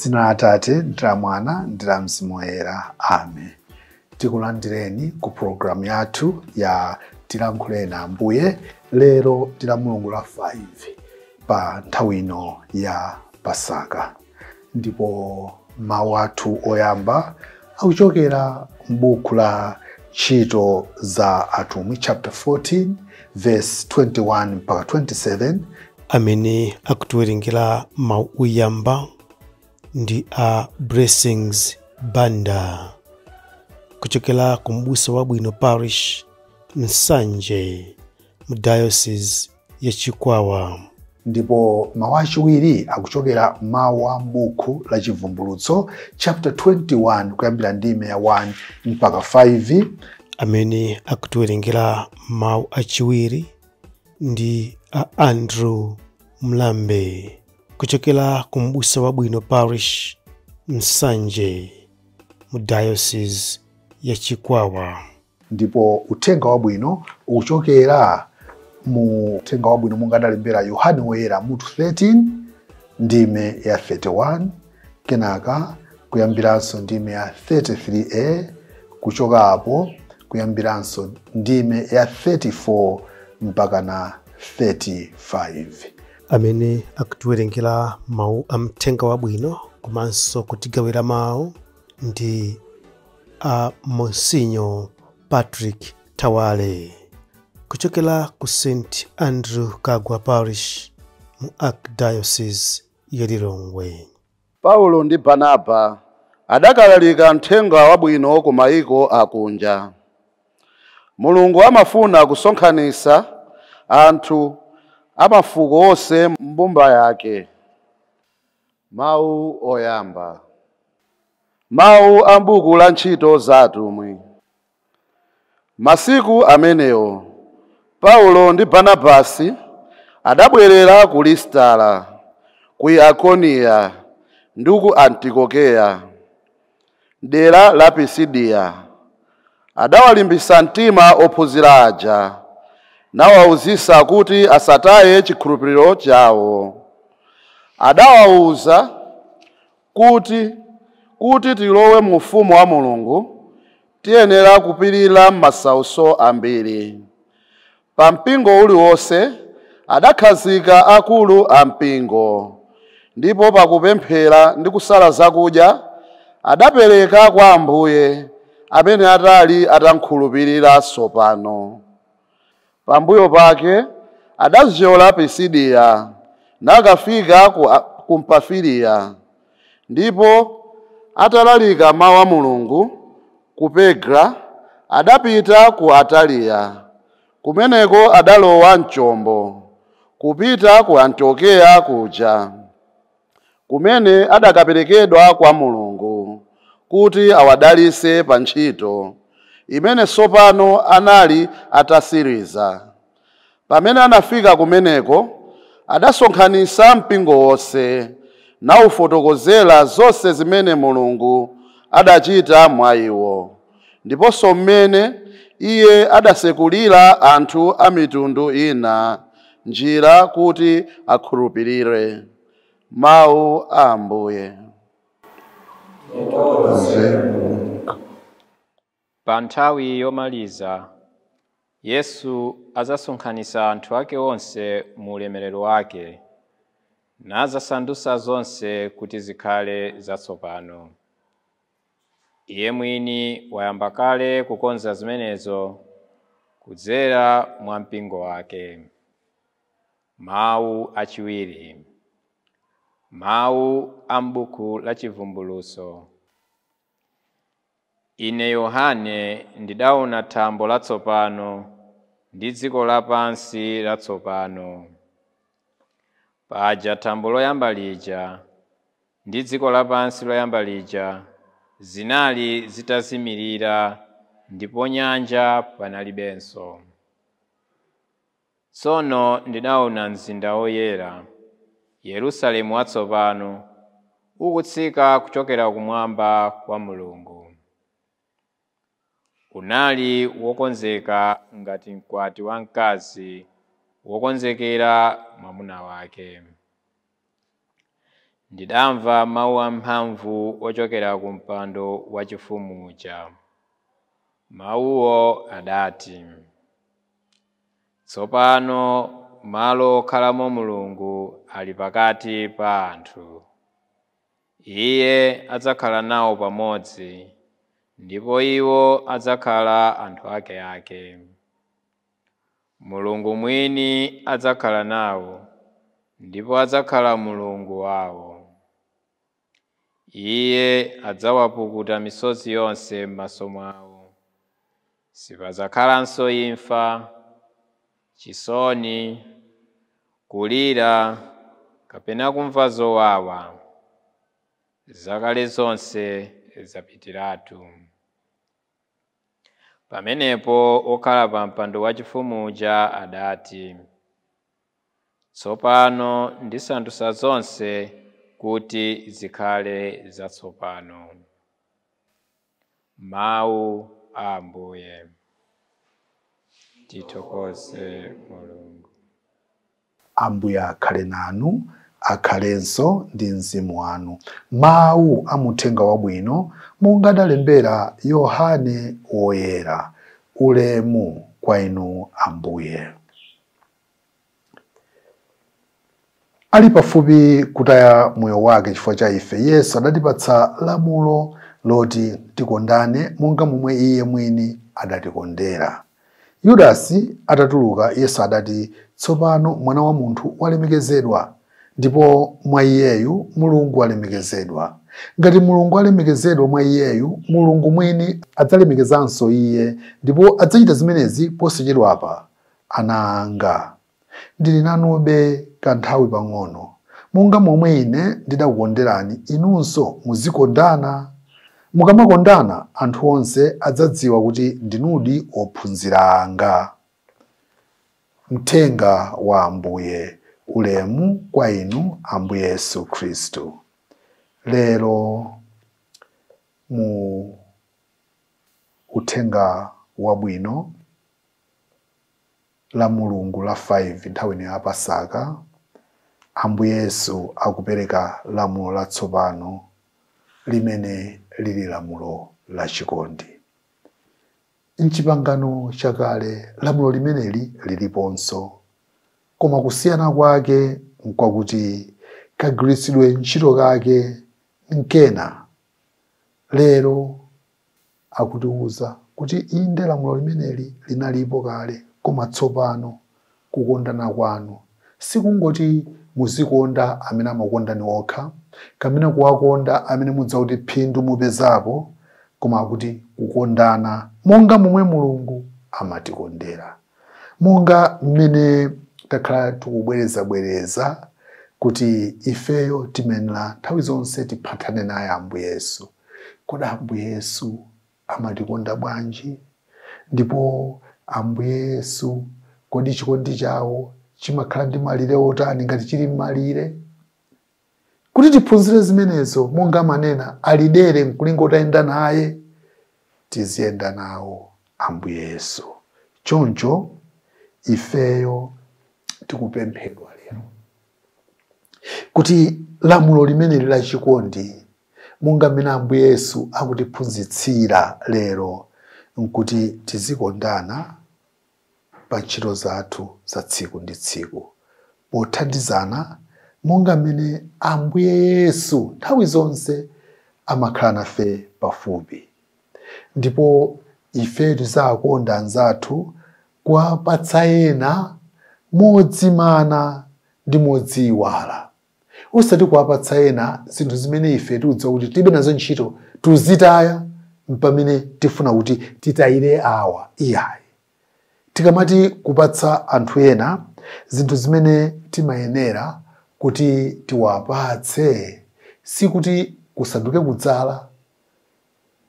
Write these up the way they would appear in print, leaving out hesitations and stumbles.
M'dzina la Atate ndi la Mwana ndi la Mzimu Woyera. Amen. Tikulandireni ku programu yathu ya Tilankhuleni Ambuye. Lero ndi la Mulungu la 5 pa nthawi ino ya Pasaka, ndipo mawu athu oyamba akuchokera m'buku la Ntchito za Atumwi chapter 14 verse 21 mpaka 27. Amene akutiwerengera mawu oyamba ndi a Blessings Banda kuchokera ku Mbusa Wabwino Parish, Nsanje, mu Diocese ya Chikwawa. Ndipo mawu achiwiri akuchokera mawu a m'buku la Chivumbulutso chapter 21 kuyambira ndime ya 1 mpaka 5. Amene akutiwerengera mawu achiwiri ndi a Andrew Mlambe kuchokera ku Mbusa Wabwino Parish, Nsanje, mu Diocese ya Chikwawa. Ndipo uthenga wabwino ukuchokera mu uthenga wabwino monga adalembera Yohane Woyera mutu 13 ndime ya 31, kenaka kuyambiranso ndime ya 33a, kuchoka apo kuyambiranso ndime ya 34 mpaka na 35. Amene akutiwerengera mawu a mthenga wabwino komanso kutigawira mawu ndi a Monsinyo Patrick Tawale kuchokera ku St Andrew Kagwa Parish mu Archdiocese ya Lilongwe. Paulo ndi Barnaba adakalalika mthenga wabwino ku mayiko akunja. Mulungu amafuna kusonkhanitsa anthu amafuko onse mbumba yake. Mawu oyamba. Mawu a m'buku la Ntchito za Atumwi. Masiku amenewo Paulo ndi Barnabasi adabwerera ku Listala, ku Ikoniya ndi ku Antiokeya, dera la Pisidiya. Adawalimbitsa mtima ophunzira aja, nawawuzisa kuti asataye chikhulupiriro chawo. Adawawuza kuti tilowe mu ufumu wa Mulungu tiyenera kupirira masautso ambiri. Pa mpingo uliwonse adakhazika akulu a mpingo, ndipo pakupemphera ndi kusala zakudya adapereka kwa Ambuye amene atali atamkhulupirira tsopano. Pambuyo pake adazyola Pisidiya nakafika ku Pamfiliya, ndipo atalalika mawu a Mulungu ku Perga adapita ku Ataliya. Kumeneko adalowa mchombo kupita ku Antiokeya kuja, kumene adakaperekedwa kwa Mulungu kuti awadalitse pa ntchito imene tsopano anali atasiriza. Pamene anafika kumeneko adasonkhanitsa mpingo wonse nawufotokozera zonse zimene Mulungu adachita mwa iwo, ndiponso mmene iye adasekulira anthu a mitundu ina njira kuti akhulupirire. Mawu a Ambuye. Pa nthawi yomaliza Yesu azasonkhanitsa anthu ake onse mu ulemerero wake, nazasandutsa zonse kuti zikhale zatsopano. Iye mwini wayamba kale kukonza zimenezo kudzera mwa mpingo wake. Mawu achiwiri. Mawu a m'buku la Chivumbulutso. Ine Yohane ndidaona thambo latsopano ndi dziko lapansi latsopano. Paja thambo loyamba lija ndi dziko lapansi loyamba lija zinali zitazimirira, ndipo nyanja panalibenso. Tsono ndidaona mzinda woyera, Yerusalemu watsopano, ukutsika kuchokera kumwamba kwa Mulungu. Unali wokonzeka ngati mkwati wamkazi wokonzekera mwamuna wake. Ndidamva mawu amphamvu ochokera ku mpando wachifumu uja. Mawuwo adati, tsopano malo okhalamo Mulungu ali pakati pa anthu. Iye adzakhala nawo pamodzi, ndipo iwo adzakhala anthu akeake. Mulungu mwini adzakhala nawo, ndipo adzakhala Mulungu wawo. Iye adzawapukuta misozi yonse m'maso mwawo. Sipadzakhalanso imfa, chisoni, kulira, kapena kumva zowawa. Zakale zonse zapitiratu. Pamenepo okhala pa mpando wachifumu uja adati, tsopano ndisandutsa zonse kuti zikhale zatsopano. Mawu a Ambuye. Tithokoze Mulungu. Ambuye akhale nanu, akhalenso ndi mzimu wanu. Mawu a muthenga wabwino monga adalembera Yohane Woyera. Ulemu kwa inu Ambuye. Ali pafupi kutaya moyo wake chifukwa cha ife, Yesu adatipatsa lamulo loti tikondane monga momwe iye mwini adatikondera. Yudasi atatuluka, Yesu adati, tsopano mwana wa munthu walemekezedwa, ndipo mwa iyeyu Mulungu alemekezedwa. Ngati Mulungu alemekezedwa mwa iyeyu, Mulungu mwini adzalemekezanso iye, ndipo adzachita zimenezi posachedwapa. Ana anga, ndili nanube kanthawi pang'ono. Monga momwe ine ndidakukonderani, inunso muzikondana. Mukamakondana, anthu onse adzadziwa kuti ndinudi ophunzira anga. Mthenga wa Ambuye. Ulemu kwa inu Ambuye Yesu Khristu. Lero mu uthenga wabwino la Mulungu la 5 nthawi ino ya Pasaka, Ambuye Yesu akupereka lamulo latsopano limene lili lamulo la chikondi. Mchipangano chakale lamulo limeneli liliponso, koma kusiyana kwake nkwakuti kagwiritsidwe ntchito kake nkena. Lero akutiwuza kuti inde lamulo limeneli linalipo kale, koma tsopano kukondana kwanu sikungoti muzikonda amene amakondani okha, kamene kuwakonda amene mudzakuti phindu mupezapo, koma akuti kukondana monga momwe Mulungu amatikondera. Monga mmene takhala tikubwerezabwereza kuti ifeyo timenera nthawi zonse tiphatane naye Ambuye Yesu. Kodi Ambuye Yesu amatikonda bwanji? Ndipo Ambuye Yesu, kodi chikondi chawo chimakhala ndi malire otani ngati chili m'malire? Kuti tiphunzire zimenezo, monga manena alidere mkulingo utayenda naye, tiziyenda nawo Ambuye Yesu. Choncho ifeyo tikupemphedwa lero kuti lamulo limeneli la chikondi, monga mmene Ambuye Yesu akutiphunzitsira lero, nkuti tizikondana pa ntchito zathu za tsiku ndi tsiku, pothandizana monga mmene Ambuye Yesu nthawi zonse amakhala nafe pafupi. Ndipo ife tizakonda anzathu kuwapatsa ena modzimana ndi modziyiwala, osati kuwapatsa ena zinthu zimene ife tikudziwa kuti tilibe nazo ntchito, tuzitaya mpamene tifuna kuti titayire awa. Iyayi, tikamati kupatsa anthu ena zinthu zimene timayenera kuti tiwapatse, sikuti kusanduke kudzala.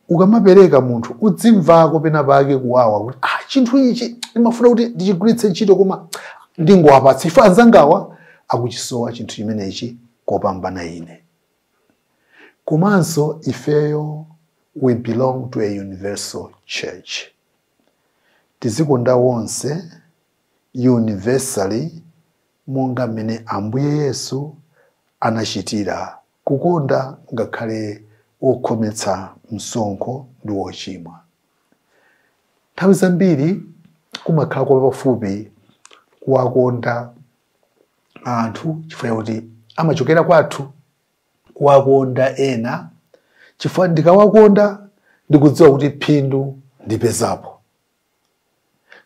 Ukamapereka munthu udzimvako pena pake kuwawa kuti chinthu ichi ndimafuna kuti ndichigwiritse ntchito, koma ndingowapatsa ife anzangawa akuchisowa chinthu chimenechi kopambana ine. Komanso ifeyo we belong to a universal church. Tizikonda wonse universally monga mmene Ambuye Yesu anachitira Kukonda ngakhale wokhometsa msonkho ndi wochimwa. Nthawi zambiri kumakhala kwa pafupi kuwakonda anthu chifukwa chakuti amachokera kwathu, kuwakonda ena chifukwa ndikawakonda ndikudziwa kuti phindu ndipezapo,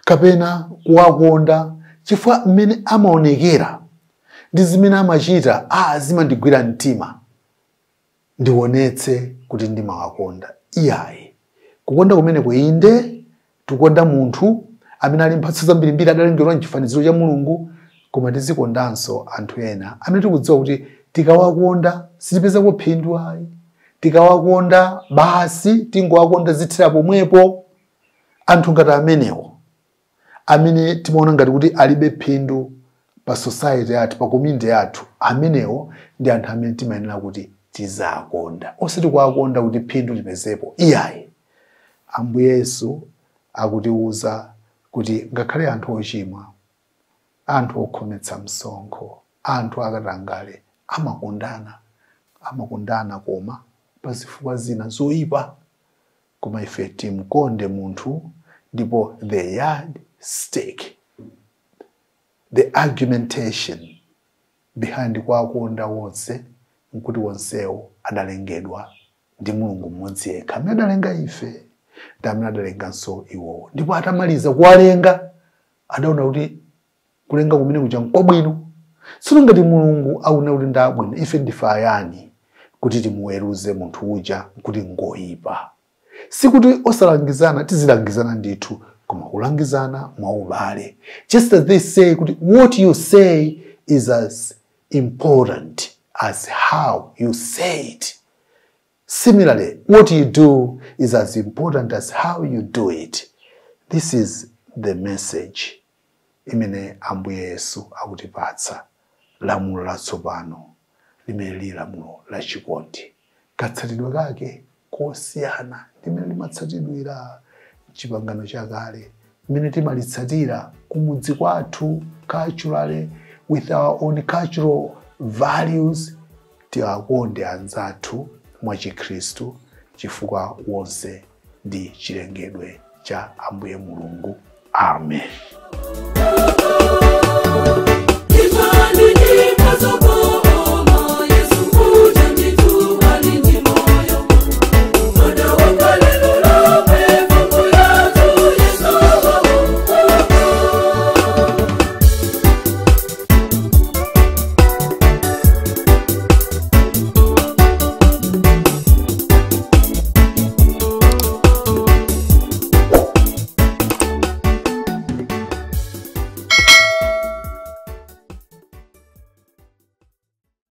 kapena kuwakonda chifukwa mmene amaonekera ndi zimene amachita zimandigwira mtima, ndionetse kuti ndimawakonda. Iyayi, kukonda kumene kuyinde tikukonda munthu amene ali mphatso zambirimbiri, adalengedwa mchifaniziro cha Mulungu, koma tizikondanso anthu ena amene tikudziwa kuti tikawakonda sitipezako phindu ayi, tikawakonda basi tingowakonda zithira pomwepo. Anthu ngati amenewo amene timaona ngati kuti alibe phindu pa society yathu, pa community yathu, amenewo ndi anthu amene timayenera kuti tizakonda, osati kuwakonda kuti phindu tipezepo. Iyayi, Ambuye Yesu akutiwuza kuti ngakhale anthu ochimwa, anthu okhometsa msonkho, anthu akatangale amakondana, amakondana koma pa zifukwa zina zoyipa. Koma ife timkonde munthu, ndipo the yard stick, the argumentation behind kuwakonda wonse nkuti wonsewo adalengedwa ndi Mulungu mmodzi yekha amene adalenga ife ndi amene adalenganso iwowo. Ndipo atamaliza kuwalenga adaona kuti kulenga kumene kuja nkwabwino. Tsono ngati Mulungu aona kuti ndi abwino, ife ndife ayani kuti timuweruze munthu uja kuti ngoyipa? Sikuti osalangizana, tizilangizana ndithu, koma kulangizana mwaubale. Just as they say kuti what you say is as important as how you say it, similarly what you do is as important as how you do it. This is the message imene Ambuye Yesu akutipatsa, lamulo latsopano limene lili lamulo la chikondi, katsatidwe kake kosiyana limene limatsatidwira chipangano chakale, limene timalitsatira kumudzi kwathu culturally, with our own cultural values. Tiwakonde anzathu mwa Chikhristu chifukwa wonse ndi chilengedwe cha Ambuye Mulungu. Amen.